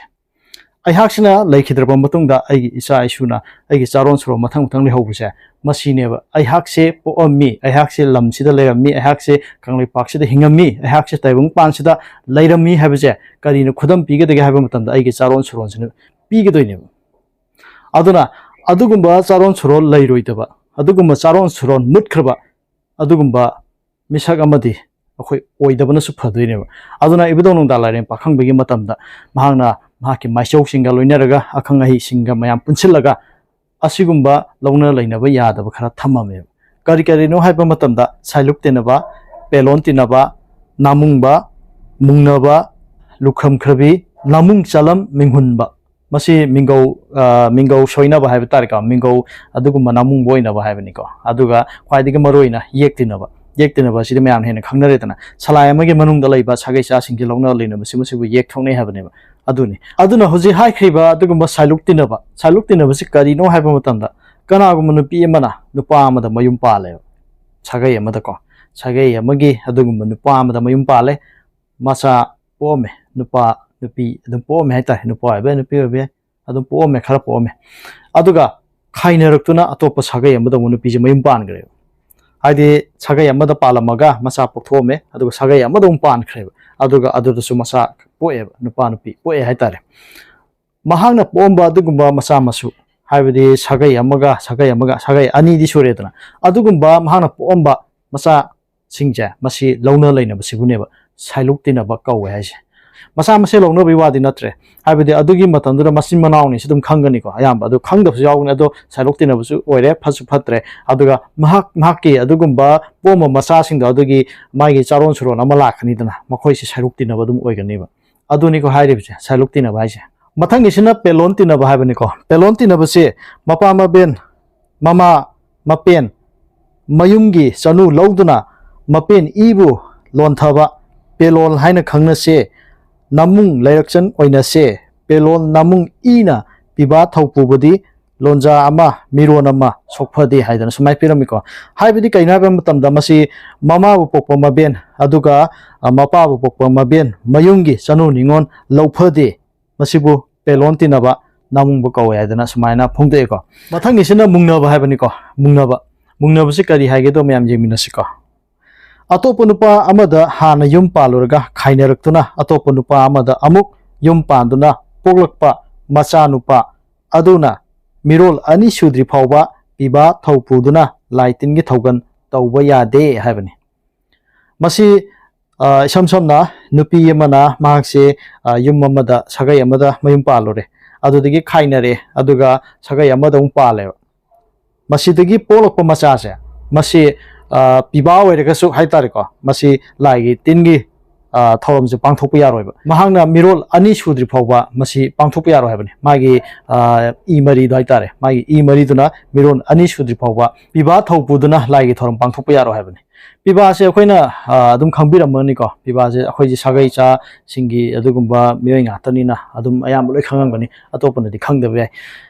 ꯑꯩꯍꯥꯛꯁꯤꯅ ꯂꯩꯈꯤꯗ꯭ꯔꯕ ꯃꯇꯨꯡꯗ ꯑꯩꯒꯤ ꯏꯆꯥ ꯏꯁꯨꯅ ꯑꯩꯒꯤ ꯆꯥꯔꯣꯟ ꯁꯨꯔꯣꯟ ꯃꯊꯪ ꯃꯊꯪ ꯂꯩꯍꯧꯕꯁꯦ ꯃꯁꯤꯅꯦꯕ꯫ ꯑꯩꯍꯥꯛꯁꯦ ꯄꯣꯛꯑꯝꯃꯤ, ꯑꯩꯍꯥꯛꯁꯦ ꯂꯝꯁꯤꯗ ꯂꯩꯔꯝꯃꯤ, ꯑꯩꯍꯥꯛꯁꯦ ꯀꯪꯂꯩꯄꯥꯛꯁꯤꯗ ꯍꯤꯡꯉꯝꯃꯤ, ꯑꯩꯍꯥꯛꯁꯦ ꯇꯥꯏꯕꯪꯄꯥꯟꯁꯤꯗ ꯂꯩꯔꯝꯃꯤ ꯍꯥꯏꯕꯁꯦ ꯀꯔꯤꯅ ꯈꯨꯗꯝ ꯄꯤꯒꯗꯒꯦ ꯍꯥꯏꯕ ꯃꯇꯝꯗ ꯑꯩꯒꯤ ꯆꯥꯔꯣꯟ ꯁꯨꯔꯣꯟꯁꯤꯅ ꯄꯤꯒꯗꯣꯏꯅꯦꯕ꯫ ꯑꯗꯨꯅ ꯑꯗꯨꯒꯨꯝꯕ ꯆꯥꯔꯣꯟ ꯁꯨꯔꯣꯟ ꯂꯩꯔꯣꯏꯗꯕ, ꯑꯗꯨꯒꯨꯝꯕ ꯆꯥꯔꯣꯟ ꯁꯨꯔꯣꯟ ꯃꯨꯠꯈ꯭ꯔꯕ, ꯑꯗꯨꯒꯨꯝꯕ ꯃꯤꯁꯛ ꯑꯃꯗꯤ ꯑꯩꯈꯣꯏ ꯑꯣꯏꯗꯕꯅꯁꯨ ꯐꯗꯣꯏꯅꯦꯕ꯫ ꯑꯗꯨꯅ ꯏꯕꯨꯙꯧ ꯅꯣꯡꯗꯥ ꯂꯥꯏꯔꯦꯟ ꯄꯥꯈꯪꯕꯒꯤ ꯃꯇꯝꯗ ꯃꯍꯥꯛꯅ ꯃꯍꯥꯛꯀꯤ ꯃꯥꯏꯆꯧꯁꯤꯡꯒ ꯂꯣꯏꯅꯔꯒ, ꯑꯈꯪ ꯑꯍꯩꯁꯤꯡꯒ ꯃꯌꯥꯝ ꯄꯨꯟꯁꯤꯜꯂꯒ ꯑꯁꯤꯒꯨꯝꯕ ꯂꯧꯅ ꯂꯩꯅꯕ ꯌꯥꯗꯕ ꯈꯔ ꯊꯝꯃꯝꯃꯦꯕ꯫ ꯀꯔꯤ ꯀꯔꯤꯅꯣ ꯍꯥꯏꯕ ꯃꯇꯝꯗ ꯁꯥꯏꯂꯨꯛ ꯇꯤꯟꯅꯕ, ꯄꯦꯂꯣꯟ ꯇꯤꯟꯅꯕ, ꯅꯥꯃꯨꯡꯕ, ꯃꯨꯡꯅꯕ, ꯂꯨꯈꯝ ꯈ꯭ꯔꯕꯤ, ꯅꯥꯃꯨꯡ ꯆꯥꯂꯝ, ꯃꯤꯡꯍꯨꯟꯕ꯫ ꯃꯁꯤ ꯃꯤꯡꯒꯧ, ꯑ, ꯃꯤꯡꯒꯧ ꯁꯣꯏꯅꯕ ꯍꯥꯏꯕ ꯇꯥꯔꯦꯀꯣ, ꯃꯤꯡꯒꯧ ꯑꯗꯨꯒꯨꯝꯕ ꯅꯥꯃꯨꯡꯕ ꯑꯣꯏꯅꯕ ꯍꯥꯏꯕꯅꯤꯀꯣ꯫ ꯑꯗꯨꯒ ꯈ꯭ꯋꯥꯏꯗꯒꯤ ꯃꯔꯨꯑꯣꯏꯅ ꯌꯦꯛ ꯇꯤꯟꯅꯕ꯫ ꯌꯦꯛ ꯇꯤꯟꯅꯕ ꯑꯁꯤꯗꯤ ꯃꯌꯥꯝꯅ ꯍꯦꯟꯅ ꯈꯪꯅꯔꯦꯗꯅ, ꯁꯂꯥꯏ ꯑꯃꯒꯤ ꯃꯅꯨꯡꯗ ꯂꯩꯕ ꯁꯥꯒꯩ ꯆꯥꯁꯤꯡꯒꯤ ꯂꯧꯅ ꯂꯩꯅꯕꯁꯤ ꯃꯁꯤꯕꯨ ꯌꯦꯛ ꯊꯣꯛꯅꯩ ꯍꯥꯏꯕꯅꯦꯕ꯫ ꯑꯗꯨꯅꯤ꯫ ꯑꯗꯨꯅ ꯍꯧꯖꯤꯛ ꯍꯥꯏꯈ꯭ꯔꯤꯕ ꯑꯗꯨꯒꯨꯝꯕ ꯁꯥꯏꯂꯨꯛ ꯇꯤꯟꯅꯕ, ꯁꯥꯏꯂꯨꯛ ꯇꯤꯟꯅꯕꯁꯤ ꯀꯔꯤꯅꯣ ꯍꯥꯏꯕ ꯃꯇꯝꯗ, ꯀꯅꯥꯒꯨꯝꯕ ꯅꯨꯄꯤ ꯑꯃꯅ ꯅꯨꯄꯥ ꯑꯃꯗ ꯃꯌꯨꯝ ꯄꯥꯜꯂꯦꯕ, ꯁꯥꯒꯩ ꯑꯃꯗꯀꯣ, ꯁꯥꯒꯩ ꯑꯃꯒꯤ ꯑꯗꯨꯒꯨꯝꯕ ꯅꯨꯄꯥ ꯑꯃꯗ ꯃꯌꯨꯝ ꯄꯥꯜꯂꯦ, ꯃꯆꯥ ꯄꯣꯛꯑꯝꯃꯦ, ꯅꯨꯄꯥ ꯅꯨꯄꯤ ꯑꯗꯨꯝ ꯄꯣꯛꯑꯝꯃꯦ ꯍꯥꯏꯇꯥꯔꯦ, ꯅꯨꯄꯥ ꯑꯣꯏꯕ ꯌꯥꯏ, ꯅꯨꯄꯤ ꯑꯣꯏꯕ ꯌꯥꯏ, ꯑꯗꯨꯝ ꯄꯣꯛꯑꯝꯃꯦ, ꯈꯔ ꯄꯣꯛꯑꯝꯃꯦ꯫ ꯑꯗꯨꯒ ꯈꯥꯏꯅꯔꯛꯇꯨꯅ ꯑꯇꯣꯞꯄ ꯁꯥꯒꯩ ꯑꯃꯗ ꯑꯃꯨꯛ ꯅꯨꯄꯤꯁꯦ ꯃꯌꯨꯝ ꯄꯥꯟꯈ꯭ꯔꯦꯕ꯫ ꯍꯥꯏꯗꯤ ꯁꯥꯒꯩ ꯑꯃꯗ ꯄꯥꯜꯂꯝꯃꯒ ꯃꯆꯥ ꯄꯣꯛꯊꯣꯛꯑꯝꯃꯦ, ꯑꯗꯨꯒ ꯁꯥꯒꯩ ꯑꯃꯗ ꯑꯃꯨꯛ ꯄꯥꯟꯈ꯭ꯔꯦꯕ, ꯑꯗꯨꯒ ꯑꯗꯨꯗꯁꯨ ꯃꯆꯥ ꯄꯣꯛꯑꯦꯕ, ꯅꯨꯄꯥ ꯅꯨꯄꯤ ꯄꯣꯛꯑꯦ ꯍꯥꯏꯇꯥꯔꯦ꯫ ꯃꯍꯥꯛꯅ ꯄꯣꯛꯑꯝꯕ ꯑꯗꯨꯒꯨꯝꯕ ꯃꯆꯥ ꯃꯁꯨ, ꯍꯥꯏꯕꯗꯤ ꯁꯥꯒꯩ ꯑꯃꯒ ꯁꯥꯒꯩ ꯑꯃꯒ, ꯁꯥꯒꯩ ꯑꯅꯤꯗꯤ ꯁꯨꯔꯦꯗꯅ, ꯑꯗꯨꯒꯨꯝꯕ ꯃꯍꯥꯛꯅ ꯄꯣꯛꯑꯝꯕ ꯃꯆꯥꯁꯤꯡꯁꯦ, ꯃꯁꯤ ꯂꯧꯅ ꯂꯩꯅꯕꯁꯤꯕꯨꯅꯦꯕ ꯁꯥꯏꯂꯨꯛ ꯇꯤꯟꯅꯕ ꯀꯧꯋꯦ ꯍꯥꯏꯁꯦ꯫ ꯃꯆꯥ ꯃꯁꯦꯜ ꯂꯧꯅꯕꯒꯤ ꯋꯥꯗꯤ ꯅꯠꯇ꯭ꯔꯦ, ꯍꯥꯏꯕꯗꯤ ꯑꯗꯨꯒꯤ ꯃꯇꯝꯗꯨꯗ ꯃꯆꯤꯟ ꯃꯅꯥꯎꯅꯤꯁꯨ ꯑꯗꯨꯝ ꯈꯪꯒꯅꯤꯀꯣ, ꯑꯌꯥꯝꯕ ꯑꯗꯨ ꯈꯪꯗꯕꯁꯨ ꯌꯥꯎꯒꯅꯤ꯫ ꯑꯗꯣ ꯁꯥꯏꯂꯨꯛ ꯇꯤꯟꯅꯕꯁꯨ ꯑꯣꯏꯔꯦ, ꯐꯠꯁꯨ ꯐꯠꯇ꯭ꯔꯦ꯫ ꯑꯗꯨꯒ ꯃꯍꯥꯛ, ꯃꯍꯥꯛꯀꯤ ꯑꯗꯨꯒꯨꯝꯕ ꯄꯣꯛꯑꯝꯕ ꯃꯆꯥꯁꯤꯡꯗꯣ ꯑꯗꯨꯒꯤ ꯃꯥꯒꯤ ꯆꯥꯔꯣꯟ ꯁꯨꯔꯣꯟ ꯑꯃ ꯂꯥꯛꯀꯅꯤꯗꯅ, ꯃꯈꯣꯏꯁꯤ ꯁꯥꯏꯂꯨꯛ ꯇꯤꯟꯅꯕ ꯑꯗꯨꯝ ꯑꯣꯏꯒꯅꯦꯕ꯫ ꯑꯗꯨꯅꯤꯀꯣ ꯍꯥꯏꯔꯤꯕꯁꯦ, ꯁꯥꯏꯂꯨꯛ ꯇꯤꯟꯅꯕ ꯍꯥꯏꯁꯦ꯫ ꯃꯊꯪꯒꯤꯁꯤꯅ ꯄꯦꯂꯣꯟ ꯇꯤꯟꯅꯕ ꯍꯥꯏꯕꯅꯤꯀꯣ꯫ ꯄꯦꯂꯣꯟ ꯇꯤꯟꯅꯕꯁꯦ ꯃꯄꯥ ꯃꯕꯦꯟ, ꯃꯃꯥ ꯃꯄꯦꯟ, ꯃꯌꯨꯝꯒꯤ ꯆꯅꯨ ꯂꯧꯗꯨꯅ ꯃꯄꯦꯟ ꯏꯕꯨ ꯂꯣꯟꯊꯕ ꯄꯦꯂꯣꯜ ꯍꯥꯏꯅ ꯈꯪꯅꯁꯦ, ꯅꯃꯨꯡ ꯂꯩꯔꯛꯆꯟ ꯑꯣꯏꯅꯁꯦ, ꯄꯦꯂꯣꯜ ꯅꯃꯨꯡ ꯏꯅ ꯄꯤꯕꯥ ꯊꯧꯄꯨꯕꯗꯤ ꯂꯣꯟꯖꯥ ꯑꯃ, ꯃꯤꯔꯣꯟ ꯑꯃ ꯁꯣꯛꯐꯗꯦ ꯍꯥꯏꯗꯅ ꯁꯨꯃꯥꯏꯅ ꯄꯤꯔꯝꯃꯤꯀꯣ꯫ ꯍꯥꯏꯕꯗꯤ ꯀꯩꯅꯣ ꯍꯥꯏꯕ ꯃꯇꯝꯗ, ꯃꯁꯤ ꯃꯃꯥꯕꯨ ꯄꯣꯛꯄ ꯃꯕꯦꯟ, ꯑꯗꯨꯒ, ꯑ, ꯃꯄꯥꯕꯨ ꯄꯣꯛꯄ ꯃꯕꯦꯟ, ꯃꯌꯨꯝꯒꯤ ꯆꯅꯨ ꯅꯤꯉꯣꯜ ꯂꯧꯐꯗꯦ, ꯃꯁꯤꯕꯨ ꯄꯦꯂꯣꯟ ꯇꯤꯟꯅꯕ ꯅꯃꯨꯡꯕ ꯀꯧꯋꯦ ꯍꯥꯏꯗꯅ ꯁꯨꯃꯥꯏꯅ ꯐꯣꯡꯗꯣꯛꯑꯦꯀꯣ꯫ ꯃꯊꯪꯒꯤꯁꯤꯅ ꯃꯨꯡꯅꯕ ꯍꯥꯏꯕꯅꯤꯀꯣ꯫ ꯃꯨꯡꯅꯕ, ꯃꯨꯡꯅꯕꯁꯤ ꯀꯔꯤ ꯍꯥꯏꯒꯦꯗꯣ ꯃꯌꯥꯝ ꯌꯦꯡꯃꯤꯟꯅꯁꯤꯀꯣ꯫ ꯑꯇꯣꯞꯄ ꯅꯨꯄꯥ ꯑꯃꯗ ꯍꯥꯟꯅ ꯌꯨꯝ ꯄꯥꯜꯂꯨꯔꯒ ꯈꯥꯏꯅꯔꯛꯇꯨꯅ, ꯑꯇꯣꯞꯄ ꯅꯨꯄꯥ ꯑꯃꯗ ꯑꯃꯨꯛ ꯌꯨꯝ ꯄꯥꯟꯗꯨꯅ ꯄꯣꯛꯂꯛꯄ ꯃꯆꯥꯅꯨꯄꯥ ꯑꯗꯨꯅ ꯃꯤꯔꯣꯜ ꯑꯅꯤ ꯁꯨꯗ꯭ꯔꯤ ꯐꯥꯎꯕ ꯄꯤꯕꯥ ꯊꯧ ꯄꯨꯗꯨꯅ ꯂꯥꯏ ꯇꯤꯟꯒꯤ ꯊꯧꯒꯜ ꯇꯧꯕ ꯌꯥꯗꯦ ꯍꯥꯏꯕꯅꯤ꯫ ꯃꯁꯤ, ꯑ, ꯏꯁꯝ ꯁꯝꯅ ꯅꯨꯄꯤ ꯑꯃꯅ ꯃꯍꯥꯛꯁꯦ, ꯑ, ꯌꯨꯝ ꯑꯃꯗ, ꯁꯥꯒꯩ ꯑꯃꯗ ꯃꯌꯨꯝ ꯄꯥꯜꯂꯨꯔꯦ, ꯑꯗꯨꯗꯒꯤ ꯈꯥꯏꯅꯔꯦ, ꯑꯗꯨꯒ ꯁꯥꯒꯩ ꯑꯃꯗ ꯑꯃꯨꯛ ꯄꯥꯜꯂꯦꯕ꯫ ꯃꯁꯤꯗꯒꯤ ꯄꯣꯛꯂꯛꯄ ꯃꯆꯥꯁꯦ, ꯃꯁꯤ, ꯑ, ꯄꯤꯕꯥ ꯑꯣꯏꯔꯒꯁꯨ ꯍꯥꯏꯇꯥꯔꯦꯀꯣ, ꯃꯁꯤ ꯂꯥꯏꯒꯤ ꯇꯤꯟꯒꯤ, ꯑ, ꯊꯧꯔꯝꯁꯦ ꯄꯥꯡꯊꯣꯛꯄ ꯌꯥꯔꯣꯏꯕ꯫ ꯃꯍꯥꯛꯅ ꯃꯤꯔꯣꯜ ꯑꯅꯤ ꯁꯨꯗ꯭ꯔꯤ ꯐꯥꯎꯕ ꯃꯁꯤ ꯄꯥꯡꯊꯣꯛꯄ ꯌꯥꯔꯣꯏ ꯍꯥꯏꯕꯅꯤ꯫ ꯃꯥꯒꯤ, ꯑ, ꯏ ꯃꯔꯤꯗꯣ ꯍꯥꯏꯇꯥꯔꯦ, ꯃꯥꯒꯤ ꯏ ꯃꯔꯤꯗꯨꯅ ꯃꯤꯔꯣꯜ ꯑꯅꯤ ꯁꯨꯗ꯭ꯔꯤ ꯐꯥꯎꯕ ꯄꯤꯕꯥ ꯊꯧ ꯄꯨꯗꯨꯅ ꯂꯥꯏꯒꯤ ꯊꯧꯔꯝ ꯄꯥꯡꯊꯣꯛꯄ ꯌꯥꯔꯣꯏ ꯍꯥꯏꯕꯅꯤ꯫ ꯄꯤꯕꯥꯁꯦ ꯑꯩꯈꯣꯏꯅ, ꯑ, ꯑꯗꯨꯝ ꯈꯪꯕꯤꯔꯝꯃꯅꯤꯀꯣ꯫ ꯄꯤꯕꯥꯁꯦ ꯑꯩꯈꯣꯏꯁꯦ ꯁꯥꯒꯩ ꯆꯥꯁꯤꯡꯒꯤ ꯑꯗꯨꯒꯨꯝꯕ ꯃꯤꯑꯣꯏ ꯉꯥꯛꯇꯅꯤꯅ ꯑꯗꯨꯝ ꯑꯌꯥꯝꯕ ꯂꯣꯏ ꯈꯪꯉꯝꯒꯅꯤ, ꯑꯇꯣꯞꯄꯅꯗꯤ ꯈꯪꯗꯕ ꯌꯥꯏ꯫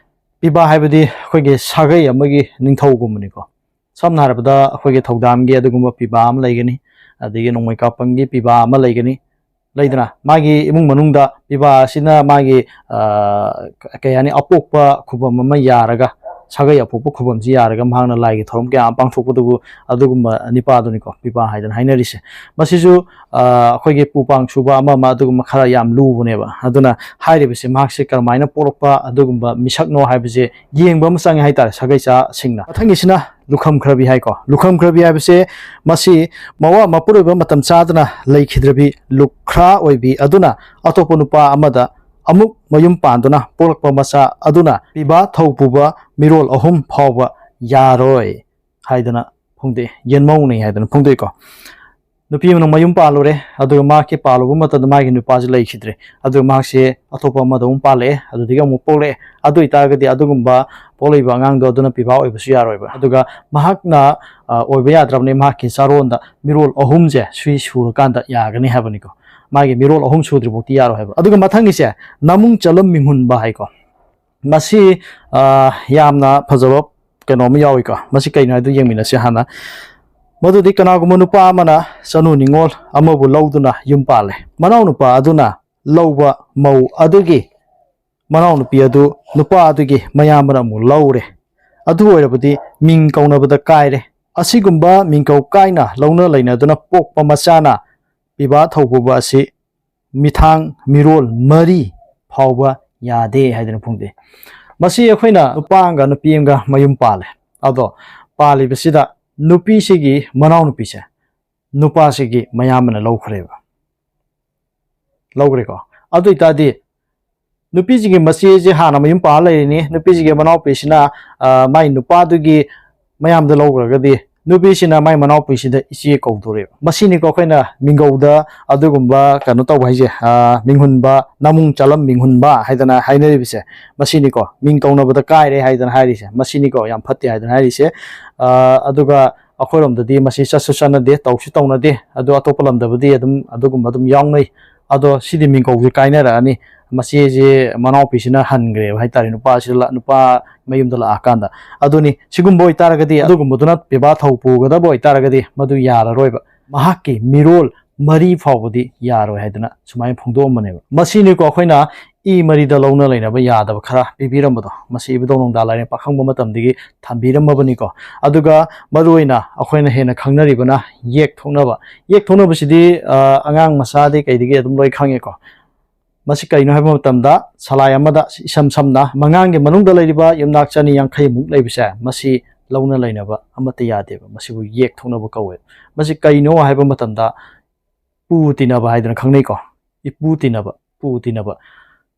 ꯄꯤꯕꯥ ꯍꯥꯏꯕꯗꯤ ꯑꯩꯈꯣꯏꯒꯤ ꯁꯥꯒꯩ ꯑꯃꯒꯤ ꯅꯤꯡꯊꯧꯒꯨꯝꯕꯅꯤꯀꯣ꯫ ꯁꯝꯅ ꯍꯥꯏꯔꯕꯗ, ꯑꯩꯈꯣꯏꯒꯤ ꯊꯧꯗꯥꯝꯒꯤ ꯑꯗꯨꯒꯨꯝꯕ ꯄꯤꯕꯥ ꯑꯃ ꯂꯩꯒꯅꯤ, ꯑꯗꯒꯤ ꯅꯣꯡꯃꯩ ꯀꯥꯞꯄꯝꯒꯤ ꯄꯤꯕꯥ ꯑꯃ ꯂꯩꯒꯅꯤ, ꯂꯩꯗꯅ꯫ ꯃꯥꯒꯤ ꯏꯃꯨꯡ ꯃꯅꯨꯡꯗ ꯄꯤꯕꯥ ꯑꯁꯤꯅ ꯃꯥꯒꯤ, ꯑ, ꯀꯩ ꯍꯥꯏꯅꯤ, ꯑꯄꯣꯛꯄ ꯈꯨꯕꯝ ꯑꯃ ꯌꯥꯔꯒ ꯁꯥꯒꯩ ꯑꯄꯣꯛꯄ ꯈꯨꯕꯝꯁꯤ ꯌꯥꯔꯒ ꯃꯍꯥꯛꯅ ꯂꯥꯏꯒꯤ ꯊꯧꯔꯝ ꯀꯌꯥ ꯑꯃ ꯄꯥꯡꯊꯣꯛꯄꯗꯨꯕꯨ ꯑꯗꯨꯒꯨꯝꯕ ꯅꯤꯄꯥꯗꯨꯅꯤꯀꯣ ꯄꯤꯕꯥ ꯍꯥꯏꯗꯅ ꯍꯥꯏꯅꯔꯤꯁꯦ꯫ ꯃꯁꯤꯁꯨ ꯑ, ꯑꯩꯈꯣꯏꯒꯤ ꯄꯨ ꯄꯥꯡ ꯁꯨꯕ ꯑꯃ ꯑꯃ ꯑꯗꯨꯒꯨꯝꯕ ꯈꯔ ꯌꯥꯝ ꯂꯨꯕꯅꯦꯕ꯫ ꯑꯗꯨꯅ ꯍꯥꯏꯔꯤꯕꯁꯦ ꯃꯍꯥꯛꯁꯦ ꯀꯔꯝꯍꯥꯏꯅ ꯄꯣꯛꯂꯛꯄ ꯑꯗꯨꯒꯨꯝꯕ ꯃꯤꯁꯛꯅꯣ ꯍꯥꯏꯕꯁꯦ ꯌꯦꯡꯕ ꯑꯃ ꯆꯪꯉꯦ ꯍꯥꯏꯇꯥꯔꯦ ꯁꯥꯒꯩꯆꯥꯁꯤꯡꯅ꯫ ꯃꯊꯪꯒꯤꯁꯤꯅ ꯂꯨꯈꯝ ꯈꯔꯕꯤ ꯍꯥꯏꯀꯣ꯫ ꯂꯨꯈꯝ ꯈꯔꯕꯤ ꯍꯥꯏꯕꯁꯦ ꯃꯁꯤ ꯃꯋꯥ ꯃꯄꯨꯔꯣꯏꯕ ꯃꯇꯝ ꯆꯥꯗꯅ ꯂꯩꯈꯤꯗ꯭ꯔꯕꯤ ꯂꯨꯈ꯭ꯔꯥ ꯑꯣꯏꯕꯤ ꯑꯗꯨꯅ ꯑꯇꯣꯞꯄ ꯅꯨꯄꯥ ꯑꯃꯗ ꯑꯃꯨꯛ ꯃꯌꯨꯝ ꯄꯥꯟꯗꯨꯅ ꯄꯣꯛꯂꯛꯄ ꯃꯆꯥ ꯑꯗꯨꯅ ꯄꯤꯕꯥ ꯊꯧ ꯄꯨꯕ ꯃꯤꯔꯣꯜ ꯑꯍꯨꯝ ꯐꯥꯎꯕ ꯌꯥꯔꯣꯏ ꯍꯥꯏꯗꯅ ꯐꯣꯡꯗꯣꯛꯑꯦ, ꯌꯦꯟꯃꯧꯅꯩ ꯍꯥꯏꯗꯅ ꯐꯣꯡꯗꯣꯛꯏꯀꯣ꯫ ꯅꯨꯄꯤ ꯑꯃꯅ ꯃꯌꯨꯝ ꯄꯥꯜꯂꯨꯔꯦ, ꯑꯗꯨꯒ ꯃꯍꯥꯛꯀꯤ ꯄꯥꯜꯂꯨꯕ ꯃꯇꯝꯗ ꯃꯥꯒꯤ ꯅꯨꯄꯥꯁꯤ ꯂꯩꯈꯤꯗ꯭ꯔꯦ꯫ ꯑꯗꯨꯒ ꯃꯍꯥꯛꯁꯦ ꯑꯇꯣꯞꯄ ꯑꯃꯗ ꯑꯃꯨꯛ ꯄꯥꯜꯂꯛꯑꯦ, ꯑꯗꯨꯗꯒꯤ ꯑꯃꯨꯛ ꯄꯣꯛꯂꯛꯑꯦ꯫ ꯑꯗꯨ ꯑꯣꯏꯇꯥꯔꯒꯗꯤ ꯑꯗꯨꯒꯨꯝꯕ ꯄꯣꯛꯂꯛꯏꯕ ꯑꯉꯥꯡꯗꯣ ꯑꯗꯨꯅ ꯄꯤꯕꯥ ꯑꯣꯏꯕꯁꯨ ꯌꯥꯔꯣꯏꯕ꯫ ꯑꯗꯨꯒ ꯃꯍꯥꯛꯅ, ꯑ, ꯑꯣꯏꯕ ꯌꯥꯗ꯭ꯔꯕꯅꯤ, ꯃꯍꯥꯛꯀꯤ ꯆꯥꯔꯣꯟꯗ ꯃꯤꯔꯣꯜ ꯑꯍꯨꯝꯁꯦ ꯁꯨꯏ ꯁꯨꯔꯀꯥꯟꯗ ꯌꯥꯒꯅꯤ ꯍꯥꯏꯕꯅꯤꯀꯣ꯫ ꯃꯥꯒꯤ ꯃꯤꯔꯣꯜ ꯑꯍꯨꯝ ꯁꯨꯗ꯭ꯔꯤꯐꯥꯎꯗꯤ ꯌꯥꯔꯣꯏ ꯍꯥꯏꯕ꯫ ꯑꯗꯨꯒ ꯃꯊꯪꯒꯤꯁꯦ ꯅꯃꯨꯡ ꯆꯂꯝ ꯃꯤꯡꯍꯨꯟꯕ ꯍꯥꯏꯀꯣ꯫ ꯃꯁꯤ, ꯑ, ꯌꯥꯝꯅ ꯐꯖꯕ ꯀꯩꯅꯣ ꯑꯃ ꯌꯥꯎꯏꯀꯣ꯫ ꯃꯁꯤ ꯀꯩꯅꯣ ꯍꯥꯏꯗꯨ ꯌꯦꯡꯃꯤꯟꯅꯁꯤ ꯍꯥꯟꯅ꯫ ꯃꯗꯨꯗꯤ ꯀꯅꯥꯒꯨꯝꯕ ꯅꯨꯄꯥ ꯑꯃꯅ ꯆꯅꯨ ꯅꯤꯉꯣꯜ ꯑꯃꯕꯨ ꯂꯧꯗꯨꯅ ꯌꯨꯝ ꯄꯥꯜꯂꯦ꯫ ꯃꯅꯥꯎꯅꯨꯄꯥ ꯑꯗꯨꯅ ꯂꯧꯕ ꯃꯧ ꯑꯗꯨꯒꯤ ꯃꯅꯥꯎꯅꯨꯄꯤ ꯑꯗꯨ ꯅꯨꯄꯥ ꯑꯗꯨꯒꯤ ꯃꯌꯥꯝꯕꯅ ꯑꯃꯨꯛ ꯂꯧꯔꯦ꯫ ꯑꯗꯨ ꯑꯣꯏꯔꯕꯗꯤ ꯃꯤꯡ ꯀꯧꯅꯕꯗ ꯀꯥꯏꯔꯦ꯫ ꯑꯁꯤꯒꯨꯝꯕ ꯃꯤꯡꯀꯧ ꯀꯥꯏꯅ ꯂꯧꯅ ꯂꯩꯅꯗꯨꯅ ꯄꯣꯛꯄ ꯃꯆꯥꯅ ꯄꯤꯕꯥ ꯊꯧ ꯄꯨꯕ ꯑꯁꯤ ꯃꯤꯊꯥꯡ ꯃꯤꯔꯣꯜ ꯃꯔꯤ ꯐꯥꯎꯕ ꯌꯥꯗꯦ ꯍꯥꯏꯗꯅ ꯐꯣꯡꯗꯣꯛꯏ꯫ ꯃꯁꯤ ꯑꯩꯈꯣꯏꯅ ꯅꯨꯄꯥ ꯑꯃꯒ ꯅꯨꯄꯤ ꯑꯃꯒ ꯃꯌꯨꯝ ꯄꯥꯜꯂꯦ꯫ ꯑꯗꯣ ꯄꯥꯜꯂꯤꯕꯁꯤꯗ ꯅꯨꯄꯤꯁꯤꯒꯤ ꯃꯅꯥꯎꯅꯨꯄꯤꯁꯦ ꯅꯨꯄꯥꯁꯤꯒꯤ ꯃꯌꯥꯝꯕꯅ ꯂꯧꯈ꯭ꯔꯦꯕ꯫ ꯂꯧꯈ꯭ꯔꯦꯀꯣ꯫ ꯑꯗꯨ ꯑꯣꯏꯇꯥꯔꯗꯤ ꯅꯨꯄꯤꯁꯤꯒꯤ ꯃꯆꯦꯁꯦ ꯍꯥꯟꯅ ꯃꯌꯨꯝ ꯄꯥꯜꯂ ꯂꯩꯔꯤꯅꯤ꯫ ꯅꯨꯄꯤꯁꯤꯒꯤ ꯃꯅꯥꯎꯄꯤꯁꯤꯅ, ꯑ, ꯃꯥꯏ ꯅꯨꯄꯥꯗꯨꯒꯤ ꯃꯌꯥꯝꯗ ꯂꯧꯈ꯭ꯔꯒꯗꯤ ꯅꯨꯄꯤꯁꯤꯅ ꯃꯥꯏ ꯃꯅꯥꯎꯄꯤꯁꯤꯗ ꯏꯆꯦ ꯀꯧꯗꯣꯔꯦꯕ꯫ ꯃꯁꯤꯅꯤꯀꯣ ꯑꯩꯈꯣꯏꯅ ꯃꯤꯡꯒꯧꯗ ꯑꯗꯨꯒꯨꯝꯕ ꯀꯩꯅꯣ ꯇꯧꯕ ꯍꯥꯏꯁꯦ, ꯑ, ꯃꯤꯡꯍꯨꯟꯕ, ꯅꯃꯨꯡ ꯆꯂꯝ ꯃꯤꯡꯍꯨꯟꯕ ꯍꯥꯏꯗꯅ ꯍꯥꯏꯅꯔꯤꯕꯁꯦ꯫ ꯃꯁꯤꯅꯤꯀꯣ ꯃꯤꯡ ꯀꯧꯅꯕꯗ ꯀꯥꯏꯔꯦ ꯍꯥꯏꯗꯅ ꯍꯥꯏꯔꯤꯁꯦ꯫ ꯃꯁꯤꯅꯤꯀꯣ ꯌꯥꯝ ꯐꯠꯇꯦ ꯍꯥꯏꯗꯅ ꯍꯥꯏꯔꯤꯁꯦ꯫ ꯑ, ꯑꯗꯨꯒ ꯑꯩꯈꯣꯏꯔꯣꯝꯗꯗꯤ ꯃꯁꯤ ꯆꯠꯁꯨ ꯆꯠꯅꯗꯦ, ꯇꯧꯁꯨ ꯇꯧꯅꯗꯦ꯫ ꯑꯗꯣ ꯑꯇꯣꯞꯄ ꯂꯝꯗꯕꯨꯗꯤ ꯑꯗꯨꯝ ꯑꯗꯨꯒꯨꯝꯕ ꯑꯗꯨꯝ ꯌꯥꯎꯅꯩ꯫ ꯑꯗꯣ ꯁꯤꯗꯤ ꯃꯤꯡꯒꯧꯁꯦ ꯀꯥꯏꯅꯔꯛꯑꯅꯤ꯫ ꯃꯆꯦꯁꯦ ꯃꯅꯥꯎꯄꯤꯁꯤꯅ ꯍꯟꯈ꯭ꯔꯦꯕ ꯍꯥꯏꯇꯥꯔꯦ, ꯅꯨꯄꯥꯁꯤꯗ ꯂ-, ꯅꯨꯄꯥ ꯃꯌꯨꯝꯗ ꯂꯥꯛꯑꯀꯥꯟꯗ꯫ ꯑꯗꯨꯅꯤ, ꯁꯤꯒꯨꯝꯕ ꯑꯣꯏꯇꯥꯔꯒꯗꯤ, ꯑꯗꯨꯒꯨꯝꯕꯗꯨꯅ ꯄꯤꯕꯥ ꯊꯧ ꯄꯨꯒꯗꯕ ꯑꯣꯏꯇꯥꯔꯒꯗꯤ ꯃꯗꯨ ꯌꯥꯔꯔꯣꯏꯕ꯫ ꯃꯍꯥꯛꯀꯤ ꯃꯤꯔꯣꯜ ꯃꯔꯤ ꯐꯥꯎꯕꯗꯤ ꯌꯥꯔꯣꯏ ꯍꯥꯏꯗꯅ ꯁꯨꯃꯥꯏꯅ ꯐꯣꯡꯗꯣꯛꯑꯝꯕꯅꯦꯕ꯫ ꯃꯁꯤꯅꯤꯀꯣ ꯑꯩꯈꯣꯏꯅ ꯏ ꯃꯔꯤꯗ ꯂꯧꯅ ꯂꯩꯅꯕ ꯌꯥꯗꯕ ꯈꯔ ꯄꯤꯕꯤꯔꯝꯕꯗꯣ, ꯃꯁꯤ ꯏꯕꯨꯙꯧ ꯅꯣꯡꯗꯥ ꯂꯥꯏꯔꯦꯝ ꯄꯥꯈꯪꯕ ꯃꯇꯝꯗꯒꯤ ꯊꯝꯕꯤꯔꯝꯃꯕꯅꯤꯀꯣ꯫ ꯑꯗꯨꯒ ꯃꯔꯨꯑꯣꯏꯅ ꯑꯩꯈꯣꯏꯅ ꯍꯦꯟꯅ ꯈꯪꯅꯔꯤꯕꯅ ꯌꯦꯛ ꯊꯣꯛꯅꯕ꯫ ꯌꯦꯛ ꯊꯣꯛꯅꯕꯁꯤꯗꯤ, ꯑ, ꯑꯉꯥꯡ ꯃꯆꯥꯗꯤ ꯀꯩꯗꯒꯤ ꯑꯗꯨꯝ ꯂꯣꯏ ꯈꯪꯉꯦꯀꯣ꯫ ꯃꯁꯤ ꯀꯩꯅꯣ ꯍꯥꯏꯕ ꯃꯇꯝꯗ, ꯁꯂꯥꯏ ꯑꯃꯗ ꯏꯁꯝ ꯁꯝꯅ ꯃꯉꯥꯡꯒꯤ ꯃꯅꯨꯡꯗ ꯂꯩꯔꯤꯕ ꯌꯨꯝꯅꯥꯛ ꯆꯅꯤ ꯌꯥꯡꯈꯩꯃꯨꯛ ꯂꯩꯕꯁꯦ, ꯃꯁꯤ ꯂꯧꯅ ꯂꯩꯅꯕ ꯑꯃꯠꯇ ꯌꯥꯗꯦꯕ꯫ ꯃꯁꯤꯕꯨ ꯌꯦꯛ ꯊꯣꯛꯅꯕ ꯀꯧꯋꯦ꯫ ꯃꯁꯤ ꯀꯩꯅꯣ ꯍꯥꯏꯕ ꯃꯇꯝꯗ, ꯄꯨ ꯇꯤꯟꯅꯕ ꯍꯥꯏꯗꯅ ꯈꯪꯅꯩꯀꯣ꯫ ꯏꯄꯨ ꯇꯤꯟꯅꯕ, ꯄꯨ ꯇꯤꯟꯅꯕ꯫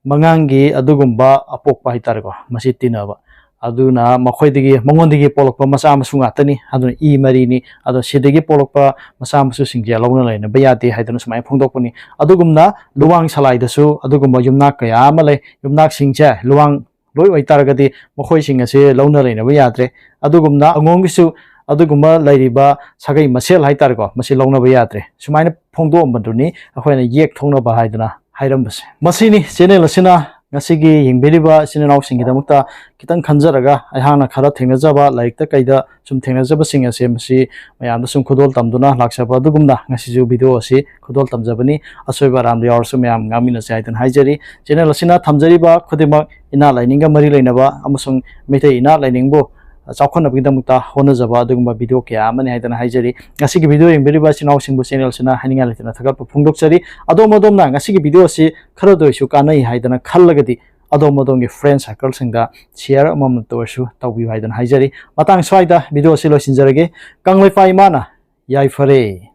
ꯃꯉꯥꯡꯒꯤ ꯑꯗꯨꯒꯨꯝꯕ ꯑꯄꯣꯛꯄ ꯍꯥꯏꯇꯥꯔꯦꯀꯣ, ꯃꯁꯤ ꯇꯤꯟꯅꯕ꯫ ꯑꯗꯨꯅ ꯃꯈꯣꯏꯗꯒꯤ, ꯃꯉꯣꯟꯗꯒꯤ ꯄꯣꯛꯂꯛꯄ ꯃꯆꯥ ꯃꯁꯨ ꯉꯥꯛꯇꯅꯤ, ꯑꯗꯨꯅ ꯏ ꯃꯔꯤꯅꯤ꯫ ꯑꯗꯣ ꯁꯤꯗꯒꯤ ꯄꯣꯛꯂꯛꯄ ꯃꯆꯥ ꯃꯁꯨꯁꯤꯡꯁꯦ ꯂꯧꯅ ꯂꯩꯅꯕ ꯌꯥꯗꯦ ꯍꯥꯏꯗꯅ ꯁꯨꯃꯥꯏꯅ ꯐꯣꯡꯗꯣꯛꯄꯅꯤ꯫ ꯑꯗꯨꯒꯨꯝꯅ ꯂꯨꯋꯥꯡ ꯁꯂꯥꯏꯗꯁꯨ ꯑꯗꯨꯒꯨꯝꯕ ꯌꯨꯝꯅꯥꯛ ꯀꯌꯥ ꯑꯃ ꯂꯩ꯫ ꯌꯨꯝꯅꯥꯛꯁꯤꯡꯁꯦ ꯂꯨꯋꯥꯡ ꯂꯣꯏ ꯑꯣꯏꯇꯥꯔꯒꯗꯤ ꯃꯈꯣꯏꯁꯤꯡ ꯑꯁꯤ ꯂꯧꯅ ꯂꯩꯅꯕ ꯌꯥꯗ꯭ꯔꯦ꯫ ꯑꯗꯨꯒꯨꯝꯅ ꯑꯉꯣꯝꯒꯤꯁꯨ ꯑꯗꯨꯒꯨꯝꯕ ꯂꯩꯔꯤꯕ ꯁꯥꯒꯩ ꯃꯁꯦꯜ ꯍꯥꯏꯇꯥꯔꯦꯀꯣ, ꯃꯁꯤ ꯂꯧꯅꯕ ꯌꯥꯗ꯭ꯔꯦ꯫ ꯁꯨꯃꯥꯏꯅ ꯐꯣꯡꯗꯣꯛꯑꯝꯕꯗꯨꯅꯤ ꯑꯩꯈꯣꯏꯅ ꯌꯦꯛ ꯊꯣꯛꯅꯕ ꯍꯥꯏꯗꯅ ꯍꯥꯏꯔꯝꯕꯁꯦ꯫ ꯃꯁꯤꯅꯤ ꯆꯦꯅꯦꯜ ꯑꯁꯤꯅ ꯉꯁꯤꯒꯤ ꯌꯦꯡꯕꯤꯔꯤꯕ ꯏꯆꯤꯟ ꯏꯅꯥꯎꯁꯤꯡꯒꯤꯗꯃꯛꯇ ꯈꯤꯇꯪ ꯈꯟꯖꯔꯒ, ꯑꯩꯍꯥꯛꯅ ꯈꯔ ꯊꯦꯡꯅꯖꯕ, ꯂꯥꯏꯔꯤꯛꯇ ꯀꯩꯗ ꯁꯨꯝ ꯊꯦꯡꯅꯖꯕꯁꯤꯡ ꯑꯁꯦ ꯃꯁꯤ ꯃꯌꯥꯝꯗ ꯁꯨꯝ ꯈꯨꯗꯣꯜ ꯇꯝꯗꯨꯅ ꯂꯥꯛꯆꯕ ꯑꯗꯨꯒꯨꯝꯅ ꯉꯁꯤꯁꯨ ꯚꯤꯗꯤꯑꯣ ꯑꯁꯤ ꯈꯨꯗꯣꯜ ꯇꯝꯖꯕꯅꯤ꯫ ꯑꯁꯣꯏꯕ ꯑꯔꯥꯟꯕ ꯌꯥꯎꯔꯁꯨ ꯃꯌꯥꯝ ꯉꯥꯡꯃꯤꯟꯅꯁꯦ ꯍꯥꯏꯗꯨꯅ ꯍꯥꯏꯖꯔꯤ꯫ ꯆꯦꯅꯦꯜ ꯑꯁꯤꯅ ꯊꯝꯖꯔꯤꯕ ꯈꯨꯗꯤꯡꯃꯛ ꯏꯅꯥꯠ ꯂꯥꯏꯅꯤꯡꯒ ꯃꯔꯤ ꯂꯩꯅꯕ ꯑꯃꯁꯨꯡ ꯃꯩꯇꯩ ꯏꯅꯥꯠ ꯂꯥꯏꯅꯤꯡꯕꯨ ꯆꯥꯎꯈꯠꯅꯕꯒꯤꯗꯃꯛꯇ ꯍꯣꯠꯅꯖꯕ ꯑꯗꯨꯒꯨꯝꯕ ꯚꯤꯗꯤꯑꯣ ꯀꯌꯥ ꯑꯃꯅꯤ ꯍꯥꯏꯗꯅ ꯍꯥꯏꯖꯔꯤ꯫ ꯉꯁꯤꯒꯤ ꯚꯤꯗꯤꯑꯣ ꯌꯦꯡꯕꯤꯔꯤꯕ ꯏꯆꯤꯟ ꯏꯅꯥꯎꯁꯤꯡꯕꯨ ꯆꯦꯅꯦꯜꯁꯤꯅ ꯍꯥꯏꯅꯤꯡꯉꯥꯏ ꯂꯩꯇꯅ ꯊꯥꯒꯠꯄ ꯐꯣꯡꯗꯣꯛꯆꯔꯤ꯫ ꯑꯗꯣꯝ ꯑꯗꯣꯝꯅ ꯉꯁꯤꯒꯤ ꯚꯤꯗꯤꯑꯣ ꯑꯁꯤ ꯈꯔꯗ ꯑꯣꯏꯁꯨ ꯀꯥꯟꯅꯩ ꯍꯥꯏꯗꯅ ꯈꯜꯂꯒꯗꯤ, ꯑꯗꯣꯝ ꯑꯗꯣꯝꯒꯤ ꯐ꯭ꯔꯦꯟ ꯁꯥꯔꯀꯜꯁꯤꯡꯗ ꯁꯤꯌꯔ ꯑꯃꯃꯝꯇ ꯑꯣꯏꯔꯁꯨ ꯇꯧꯕꯤꯌꯨ ꯍꯥꯏꯗꯅ ꯍꯥꯏꯖꯔꯤ꯫ ꯃꯇꯥꯡ ꯁ꯭ꯋꯥꯏꯗ ꯚꯤꯗꯤꯑꯣ ꯑꯁꯤ ꯂꯣꯏꯁꯤꯟꯖꯔꯒꯦ꯫ ꯀꯪꯂꯩꯄꯥꯛ ꯏꯃꯥꯅ ꯌꯥꯏꯐꯔꯦ꯫